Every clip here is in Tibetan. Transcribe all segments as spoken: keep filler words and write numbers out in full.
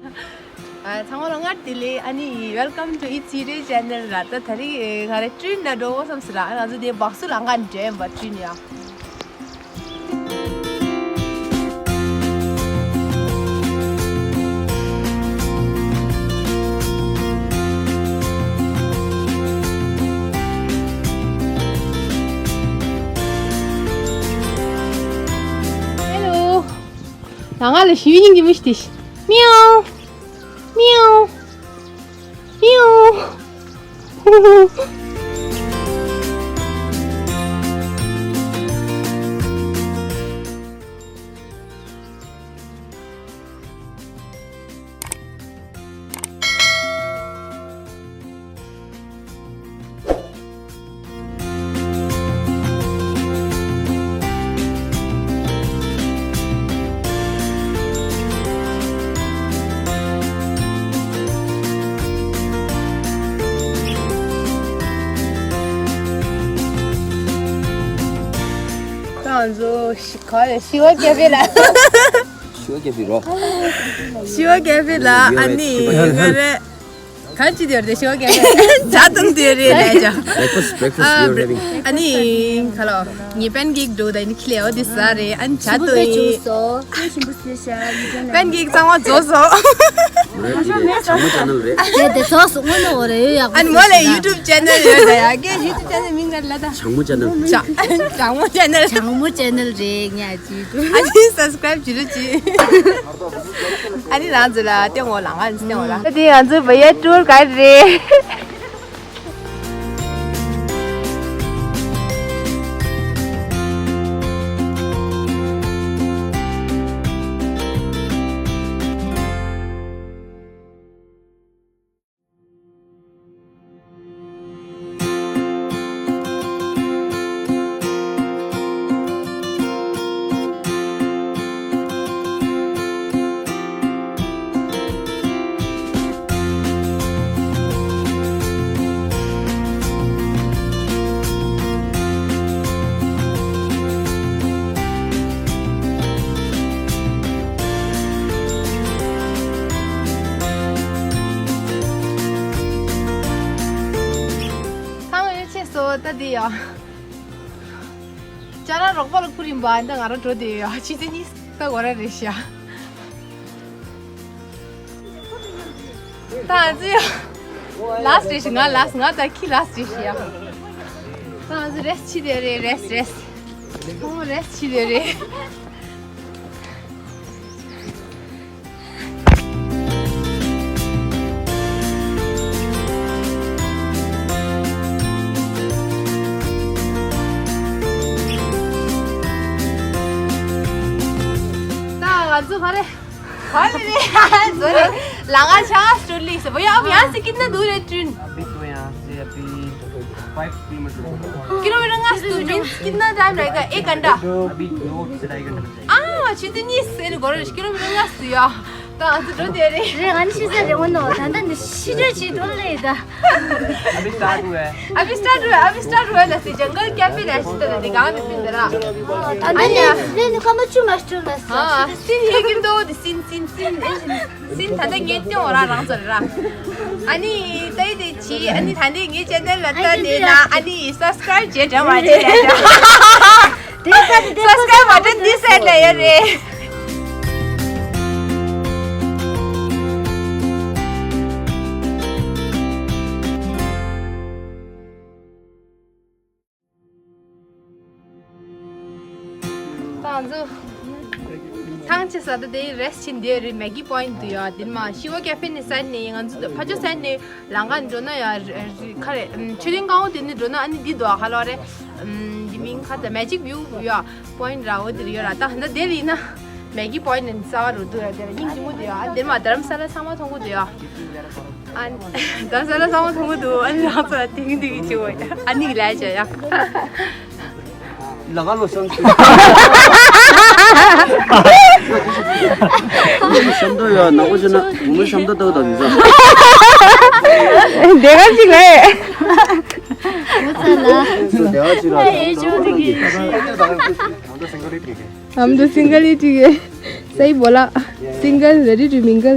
ཨ། ཚང་མ་ལ་སྔར་བདེ་ལེགས། ཨ་ནི། Welcome to Itsy Re Channel ར། ད་ད་རིང་ང་རེ་ཀྲུན་ན་འགྲོ་བསམ་སི་ར། ང་ཚོ་དེ་བག་སུ་ལང་ག་འདྲེན་པ་ཀྲུན་ཡ། Hello. ང་ལ་ཞུ་ཡིན་གྱི་མི་ཤི་ཏི་ཤི། མིའུ། མིའུ། མིའུ། ད་ང་ཚོ་ཤི་ཁ་ལ་ཤི་བ་ཀེ་ཧྥེ་ལ། ཤི་བ་ཀེ་ཧྥེ་རོ། ཤི་བ་ཀེ་ཧྥེ་ལ། ཨ་ནི་ང་རེ། ག་ཅི་དེར་དེ་ཤོ་ག་ཇ་དང་དེ་རེད་ལ་ཇ། Breakfast, breakfast, we are having. ཨ་ནི་ཁ་ལོ། ངའི་པན་ཀེག་འགྲོ་ད་ནི་ཁི་ལེ་འོ་དེ་ཟ་རེད། ཨ་ནི་ཇ་དང་ཡིན། པན་ཀེག་གཙང་མ་རྫོགས་སོང་། ཇ་མོ་ཅན་ནལ་རེད། དེ་དེ་རྫོགས་སོང་ངོ་ནོ་རེད་ཡོད་ཡག་པོ། ཨ་ནི་མོ་ལ་ཡུ་ཊུབ་ཅན་ནལ་ཡོད་ད་ཡ། ཀེ་ཡུ་ཊུབ་ཅན་ནལ་མིང་ལ་ལ་ད། ཇ་མོ་ཅན་ནལ། ཇ་མོ་ཅན་ནལ། ཇ་མོ་ཅན་ནལ་རེད་ངས། ཨ་ནི་སབ་སི་ཀ་རེབ་བྱེད་རོགས་གྱིས། ཨ་ནི་རང་ཚོ་ལ་ལྟད་མོ་ལ་ང་ཚོ་ལྟད་མོ་ལ། ད་དེ་ང་ཚོ་བ་ཡ་ཊུར་ག་རེད། ཁང་ཡོད་ཆེ་སོ་ད་དེ་ཡ། ཅ་ལག་རོགས་པ་ལ་ཁུར་ཡིན་པ་འདི་ང་རང་འགྲོ་དེ་ཡ། ཆུ་ཚོད་གཉིས་ད་གོ་ར་རེད་ཤག་ད་ང་ཚོ་ཡ། ལཱ་སི་ཊི་རེད་ཤག་ང་ལཱ་སི་ཊི། ང་ད་ཁྱི་ལཱ་སི་ཊི་རེད་ཤག་ད་ང་ཚོ་རེ་སི་ཊི་བྱེད་དེ་རེད། རེ་སི་ཊི་རེ་སི་ཊི། ཁོང་རེ་སི་ཊི་བྱེད་དེ་རེད། ད་ང་ཚོ་ག་རེ། ག་རེ་རེད། ཟོ་རེད། ལ་ང་ཆ་སྤྲོད་ལིག་ཟེར་བ་ཡ། ཡང་སི་ཀིན་ན་དུ་རེད་ཀྲུན། अभी तो यहाँ से अभी फाइव किलोमीटर होगा। किलोमीटर ང་སུ་མིན་སི་ཀིན་ན་ཊའིམ་རེད་ག་ཨེ་ཀན་ཊ། अभी दो से ढाई घंटे लग जाएगा। ཨ་ཆུ་ཚོད་གཉིས་ཟེར་གོ་རེད། ཀི་ལོ་མི་ཊར་ལྔ་ཟེར་ཡ། ད་ང་ཚོ་འགྲོ་དེ་རེད། རེད། ང་ནི་ཤི་ས་རེད་འོ་ནོ། ད་ལྟ་འདི་ཤི་འགྲོ་ཅིག་འགྲོ་ལེ་ད། अभी स्टार्ट हुआ है। अभी स्टार्ट हुआ है। अभी स्टार्ट हुआ है ལ་སི་ཇང་གལ་ཀེ་ཧྥེ་ལ་ཤི་ད་ལ་དེ་གང་ནས་ཕིན་ད་ར། ཨ་ནི་ཡ། ལེ་ནི་ཀ་མ་ཆུ་མ་སྤྲོད་ལ་སི། ཨ་སིན་ཧེ་ཀིན་དོ་དེ་སིན་སིན་སིན་སིན། ད་ལྟ་ངས་སྟོན་འོ་ར་རང་ཚོ་ར། ཨ་ནི་ད་ཡི་དེ་ཅི་ཨ་ནི་ད་ནི་ངའི་ཅེ་ནལ་ལ་ལྟ་དེ་ན་ཨ་ནི་སབ་སི་ཀ་རེབ་བྱེད་འདྲ་མ་བྱེད་ལ་ད། དེ་ས་དེ་དེ་སབ་སི་ཀ་རེབ་མ་བྱེད་འདི་སེ་ལ་ཡ་རེད། ད་ང་ཚོ་ཐང་ཆད་ས་ད་དེ་རེ་སི་ཊི་བྱེད་འདི་རེད། མེ་གི་པོ་ཡིན་དུ་ཡ། དེ་ནས་མ་ཤི་བ་ཀེ་ཧྥེ་ནས་ས་ནས་ང་ཚོ་ཕ་ཇོ་ས་ནས་ལང་ཀ་འགྲོ་ན་ཡ་རེ་རེ་ཁ་རེ་ཆུ་ལེན་ཀའོ་དེ་ནས་འགྲོ་ན་ཨ་ནི་འདི་དུ་ཨ་ཁ་ལོ་རེ། འདི་མིང་ཁ་ད་མེ་ཇིག་བིའུ་ཡ་པོ་ཡིན་ར། འོ་དེ་རེ་ཡོད་ར། ད་ཧ་ན་དེ་རེ་ཡིན་ན་མེ་གི་པོ་ཡིན་ནས་ས་བ་རུ་དུ་ཡ། དེ་རེ་སྙིང་རྗེ་མོ་དུ་ཡ། ཨ་དེ་ནས་མ་དྷ་རམ་ས་ལ་ཚང་མ་མཐོང་གི་འདུག་ཡ། ཨ་ནི་ད་ས་ལ་ཚང་མ་མཐོང་གི་འདུག་ཨ་ནི་རང་ཚོ་ལ་དེང་དེ་གི་ཅི་འོ་ཡ། ཨ་ནི་གི་ལས་བྱ་ཡ། ལ་ཁ་ལོ་སང་ཤུ། ཤམ་ཐབས་ཡ་ནག་པོ་བྱས་ན་ངོ་ཤམ་ཐབས་ལྟ་བུ་དང་མི་འདྲ། དེ་ག་ཅིག་ལས། ངོ་ཚ་ལ། དེ་ག་ཅིག་ལ། ཨེ་ཅོ་དེ་གི། हम तो सिंगल ही ठीक है। सही बोला। Single ready to mingle.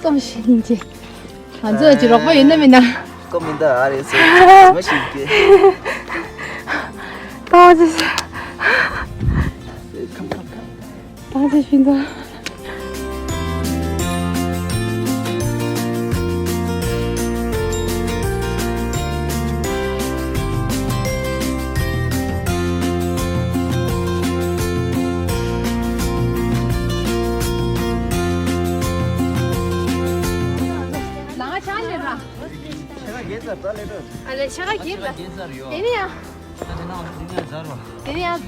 ཙམ་ཞིག་ཡིན་གྱི། ང་ཚོ་ཅི་རོགས་པ་ཡོད་ན་མིན་ན། ཀོ་མིན་ད་ཨ་རེ་སོ་མ་ཞིག་གི། ཏོ་ཅི་སི། ཏོ་ཅི་ཤིན་ཏོ། ལ་ང་ཆ་ལེ་ར། ཨ་ལེ་ཆ་ག་གིར་ལ། དེ་ནི་ཡ། དེ་ནི་ཡ།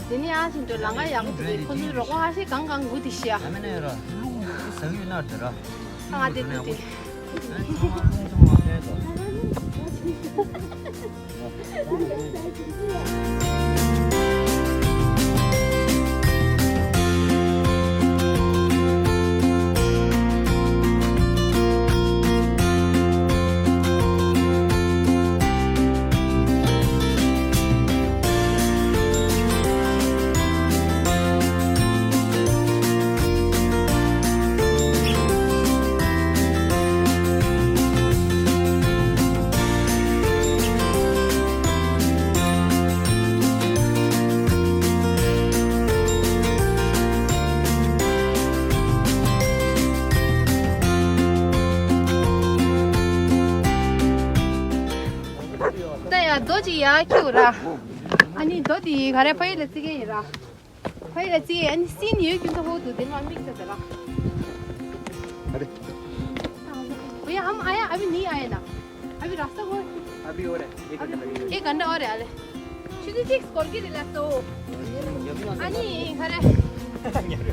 དེ་ནི་ཡ་ཟིན་དུ་ལ་ང་ཡག་པོ་འདུག་ཁོ་ཚོའི་རོགས་པ་ཧ་ཤེ་གང་གང་གུ་དེ་ཤི་ཡ། ཨ་ང་དེ་གུ་དེ། ད་ཡ་རྡོ་ཅིག་ཡར་འཁྱེར་ར། ཨ་ནི་རྡོ་དེ་ག་རེ་ཕ་ཡུལ་ལ་བརྩི་གི་ཡིན་ར། ཕ་ཡུལ་ལ་བརྩི་གི་ཡིན། ཨ་ནི་སྲིན་ཡོད་ཀྱི་འདུག་ཧོ་འདུག་དེ་ནང་དམིགས་ཚད་དེ་ར། अरे। भैया, हम आया, अभी नहीं आया ना। अभी रास्ता वो है। अभी और है, एक घंटा लगेगा। एक घंटा और है, आले। ཆུ་ཚོད་གཅིག་སྐོར་གྱི་རེད་ལ་སོ། ཨ་ནི་ཁ་རེ།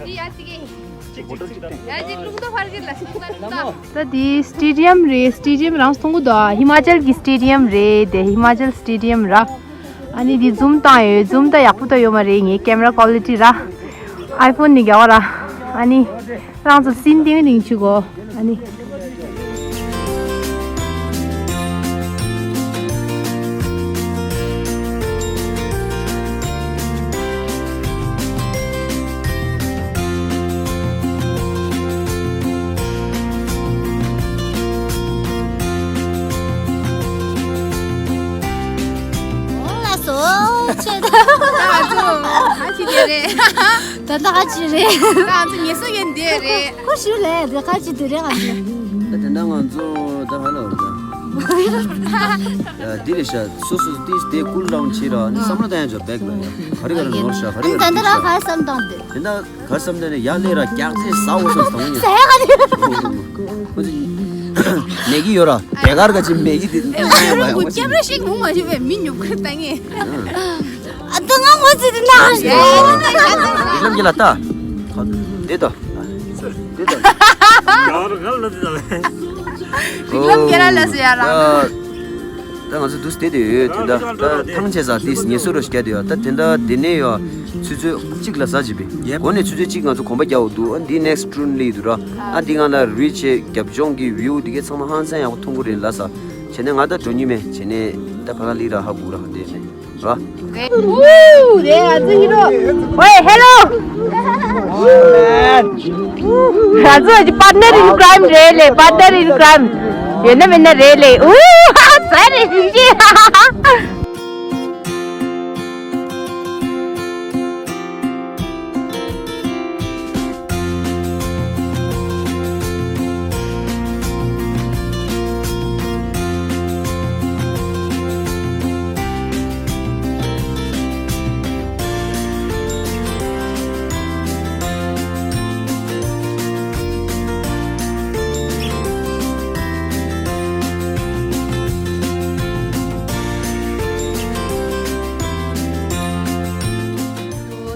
འདི་ཡ་ཅིག་གི། ཡ་ཅིག་ལུང་ཐོག་ཕར་གྱི་རེད་ལ་སོ། ད་འདི་སི་ཊེ་ཌི་ཡམ་རེད། སི་ཊེ་ཌི་ཡམ་རང་སོང་གི་འདུག་ཧི་མ་ཅལ་གྱི་སི་ཊེ་ཌི་ཡམ་རེད་དེ། ཧི་མ་ཅལ་སི་ཊེ་ཌི་ཡམ་ར། ཨ་ནི་འདི་ཛུམ་བཏང་ཡོད། ཛུམ་ད་ཡག་པོ་ད་ཡོད་མ་རེད། ངའི་ཀེམ་ར་ཀོ་ལི་ཊི་ར། ཨའི་ཕོན་ནི་རྒྱག་པ་ར། ཨ་ནི། རང་ཚོ་སྲིན་ཏིང་ཏིང་བྱེད་དགོས། ཨ་ནི། ལགས་སོ། ཆེ། ད་ང་ཚོ་ཧ་ཅི་དེ་རེད། ད་ད་ཧ་ཅི་རེད། ད་ང་ཚོ་ངལ་གསོ་ཡན་དེ་རེད། ཁོ་ཞུ་ལས་དེ་ཧ་ཅི་དེ་རེད། ང་ཚོ། ད་དེ་འདྲ་ང་ཚོ་ད་ཧ་ལ་བར་ད། འདི་རེད་ཤག་སོ་སོ་ཏིས་དེ་ཀུལ་ཌའུན་བྱེད་ར། ནི་བསམ་བློ་བཏང་ཡ་ཅོ་བེག་ལ་ཡ། ག་རེ་ག་རེ་ནོར་ཤག་ག་རེ་ག་རེ་ད་འདི་ར་ཧ་བསམ་བཏང་དེ། དེ་འདྲ། ག་བསམ་དེ་ནས་ཡར་སླེབས་ར་རྒྱག་རྩེ་ཟ་འོ་བསམ་བཏང་ཡིན། ཟ་ཡ་ག་དེ། ཁོ་ཚོ་མེད་ཀྱི་ཡོད་ར། དེ་གར་ག་ཅི་མེད་ཀྱི་དེ་ཨ་ཡ་བ་ཡ། ཁོ་ཁྱེད་ར་ཞིག་མུ་མ་ཞུ་བའི་མི་ཉོ་ཁུར་བཏང་ངེ། ཨ་ད་ང་ངོ་ཚེ་དེ་ན་ཧ་ཤི། ལམ་གྱི་ལ་ལྟ། དེ་ལྟ། དེ་ལྟ། ཡར་ག་ལ་དེ་ལ། རིགས་ལམ་སྐྱེ་ར་ལ་ཟེར་ཡ་ར། ད་ད་ང་ཚོ་དུས་དེ་དེ་ཡོད་དེ་འདྲ་ད་ཐང་ཆད་ས་དེ་ངལ་གསོ་རོ་ཞིག་རྒྱག་དེ་ཡོད། ད་དེ་འདྲ་དེ་ནས་ཡོད་ཆུ་ཚོད་གཅིག་ལ་ཟ་བྱེད་པས་གོ་ནས་ཆུ་ཚོད་གཅིག་ང་ཚོ་གོམ་པ་རྒྱག་འོ་འདུག་ཨ་འདི་ནེག་སི་ཊི་ཊུན་ལི་འདུག་ར། ཨ་འདི་ང་ལ་རི་ཆེ་རྒྱབ་ལྗོངས་ཀྱི་བིའུ་འདི་གའི་ཚང་མ་ཧང་སང་ཡག་པོ་མཐོང་གི་རེད་ལ་ས། བྱས་ནས་ང་ད་འགྲོ་ཉུལ་མེད་བྱས་ནས་ད་ཕ་ག་ལི་ར་ཧ་གུ་ར་ཧ་དེ་ནས། ར། ཨུ། རེད་ང་ཚོ་ཧི་རོ། ཝེ་ཧེ་ལོ། ང་ཚོ་ཨ་ཅི་པར་ཊི་ནར་ཨིན་ཀྲའིམ་རེད་ལེ། པར་ཊི་ནར་ཨིན་ཀྲའིམ། ཡོད་ན་མེད་ན་རེད་ལེ། ཨུ། ཧ་ཧ་ཟ་རེད་ཞིག་ཅི།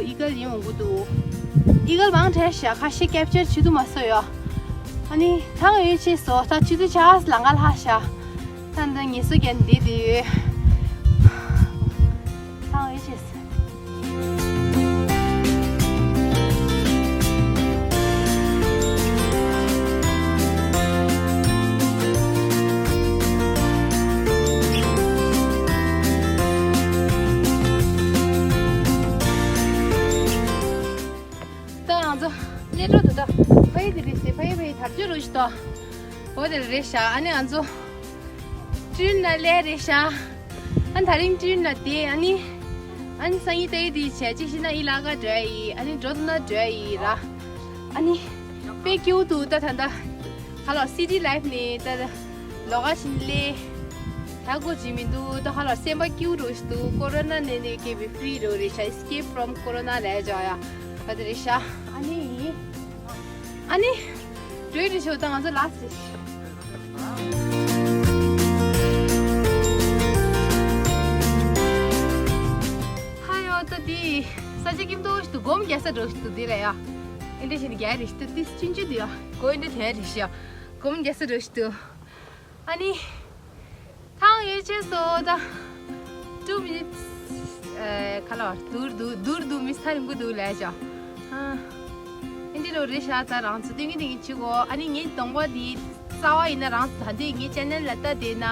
ཨི་གལ་ཡིན་འོང་གི་འདུག་ཨི་གལ་མང་དྲགས་ཤག་ཁ་ཤས་ཀེབ་ཅར་བྱེད་ཐུབ་མ་སོང་ཡ། ཨ་ནི་ཐང་ཡོད་ཅེས་སོ། ད་ཆུ་ཚོད་ཆ་ལང་ག་ལྷག་ཤག་ད་འདི་ངལ་གསོ་རྒྱག་འདི་དེ་ཡོད། ཐང་ཡོད་ཅེས། ད་ང་ཚོ་སླེབས་འགྲོ་འདུག་ད་ཕ་ཡི་དེ་རེད་ཟེར། ཕ་ཡི་ཕ་ཡི་དར་ཆ་རུ་ ཏོ། འོ་དེ་རེད་ཤག་ཨ་ནི་ང་ཚོ་ཀྲིན་ན་ལས་རེད་ཤག་ཨ་ནི་ད་རིང་ཀྲིན་ན་དེ་ཨ་ནི་ཨ་ནི་སང་ཉིན་ཏ་ཡི་དེ་བྱས་གཅིག་ཤི་ན་ཨི་ལ་ཀ་འགྲོ་ཡི་ཨ་ནི་འགྲོ་ན་འགྲོ་ཡི་ར། ཨ་ནི་དཔེ་སྐྱིད་པོ་འདུག་ད་ད་ད་ག་ལོ་སི་ཊི་ལའིཕ་ནི་ད་ལོ་ག་ཤིན་ལེ་ད་གོ་ཅི་མི་འདུག་ད་ག་ལོ་སེམས་པ་སྐྱིད་པོ་འདུག་ཀོ་རོ་ན་ནས་ནས་སྐྱེས་པའི་ཧྥི་རི་རོ་རེད་ཤག Escape from Corona ལས་བྱ་ཡ་ད་དེ་རེད་ཤག་ཨ་ནི་ཨ་ནི། འགྲོ་རེ་ཤོག་ད་ང་ཚོ་ལ་སི། ཧ་ཡོ་ད་དེ་ས་ཆ་ཀིམ་ཏོ་ཞིག་ཏུ་སྒོམ་རྒྱ་ས་འགྲོ་ཞིག་ཏུ་དེ་ལ་ཡ། ཨིན་ཏི་ཤིན་རྒྱ་རེ་ཞིག་ཏུ་དེ་ཅུན་ཅུ་དུ་ཡ། གོ་ཨིན་ཏི་དེ་རེ་ཞིག་ཡ། སྒོམ་རྒྱ་ས་འགྲོ་ཞིག་ཏུ། ཨ་ནི། ཐང་ཡོད་ཅེས་སོ་ད། Two minutes ཨེ་ཁ་ལོ་དུར་དུ་དུར་དུ་མི་སྟན་གུ་དུ་ལས་ཅོ། ཨ་ཨིན་ཏི་རོ་རེ་ཤ་ད་རང་ཚོ་ཏིང་ཏིང་ཅི་གོ་ཨ་ནི་ངའི་གདོང་པ་འདི་རྩ་བ་ཡིན་ན་རང་ཚོ་ད་འདི་ངའི་ཆེ་ནལ་ལ་ལྟ་དེ་ན་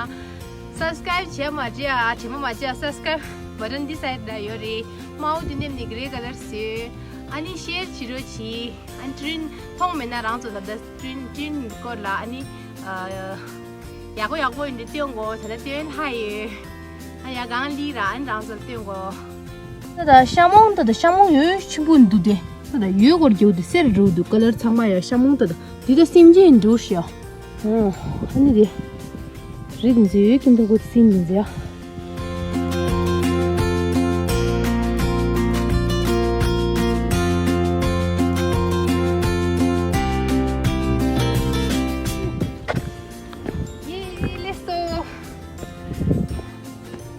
སབ་སི་ཀ་རེབ་བྱས་མ་བྱས་ཨ་བྱས་མ་མ་བྱས་ཨ་སབ་སི་ཀ་རེབ་བ་ཊན་འདི་སའིཌ་ལ་ཡོད་རེད། དམར་པོ་དེ་ནེམ་ནི་གྷེ་རེ་ཀ་ལར་བཟོས། ཨ་ནི་ཤེར་བྱེད་རོགས་གྱིས། ཨ་ནི་ཀྲིན་མཐོང་མེད་ན་རང་ཚོ་ད་ལྟ་ཀྲིན་ཀྲིན་སྐོར་ལ་ཨ་ནི་ཨ། ཡག་པོ་ཡག་པོ་ཡིན་དུས་སྟོན་གོ་ད་ལྟ་སྟོན་ཧ་ཡོད། ཨ་ཡ་གང་ལི་ར་ཨན་རང་ཚོར་སྟོན་གོ་ད་ད་ཤ་མོང་ད་ད་ཤ་མོང་ཡོད་ཆེན་པོ་འདུག་དེ་ད་ད་ཡོད་སྐོར་རྒྱུ་དེ་སེར་རུ་འདུག་ཀ་ལར་ཚང་མ་ཡ་ཤ་མོང་ད་ད་དེ་ད་སེམས་ཅན་འདུག་ཤ། ཨོ་ཨ་ནི་དེ་རི་འཛི་ཡོད་ཀྱི་འདུག་གོ་སིན་འཛི་ཡ། ཡེ་ལེ་སོ།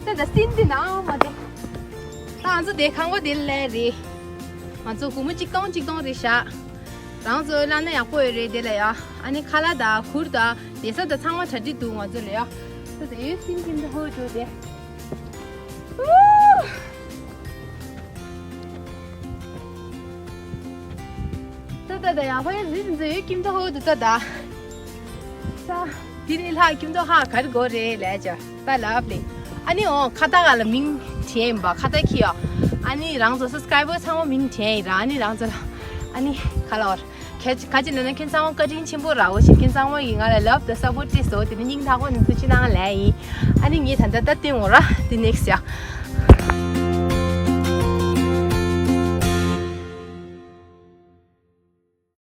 ད་ད་སིན་དེ་ན་མ་དེ། ད་ང་ཚོ་དེ་ཁང་པ་དེ་ལས་རེད། ང་ཚོ་སྒོར་མོ་གཅིག་སྟོང་གཅིག་སྟོང་རེད་ཤག་རང་ཚོ་བླ་ན་ཡག་པོ་ཡོད་རེད་དེ་ལ་ཡ། ཨ་ནི་ཁ་ལག་དང་གུར་དང་བསྡད་ས་དང་ཚང་མ་གྲ་སྒྲིག་འདུག་ང་ཚོ་ལ་ཡ། ད་ད་ཡོད་སིན་སིན་ད་ཧོ་འགྲོ་དེ། ད་ད་ད་ཡང་ཧོ་ཡ་རི་འཛི་ཡོད་ཀིམ་ཏོ་ཧོ་དུ་ད་ད། ད་དེ་ནི་ལྷ་ཀིམ་ཏོ་ཧ་གར་གོ་རེད་ལས་ཅོ་ད་ལབ་ལེ། ཨ་ནི་འོ་ཁ་ཏ་ག་ལ་མིང་བྲིས་ཡིན་པ་ཁ་ཏ་ཁི་ཡོ། ཨ་ནི་རང་ཚོ་སབ་སི་ཀ་རའི་བར་ཚང་མ་མིང་བྲིས་ཡིན་ར་ཨ་ནི་རང་ཚོ་ལ་ཨ་ནི་ག་ལ་བར། ཁྱེད་ཁ་ཅིག་ལ་ན་ཁྱེད་ཚང་མ་བཀའ་དྲིན་ཆེན་པོ་ར་འོ་ཞིག་ཁྱེད་ཚང་མ་ཡིས་ང་ལ་ལབ་དང་སབ་པོར་ཊི་བྱས་སོ་དེ་ནི་སྙིང་ཐག་པ་ནས་ཐུགས་རྗེ་གནང་ལབ་ཡིན། ཨ་ནི་ངས་ད་ལྟ་ལྟ་སྟོན་འོ་ར་དེ་ནེག་སི་ཡ།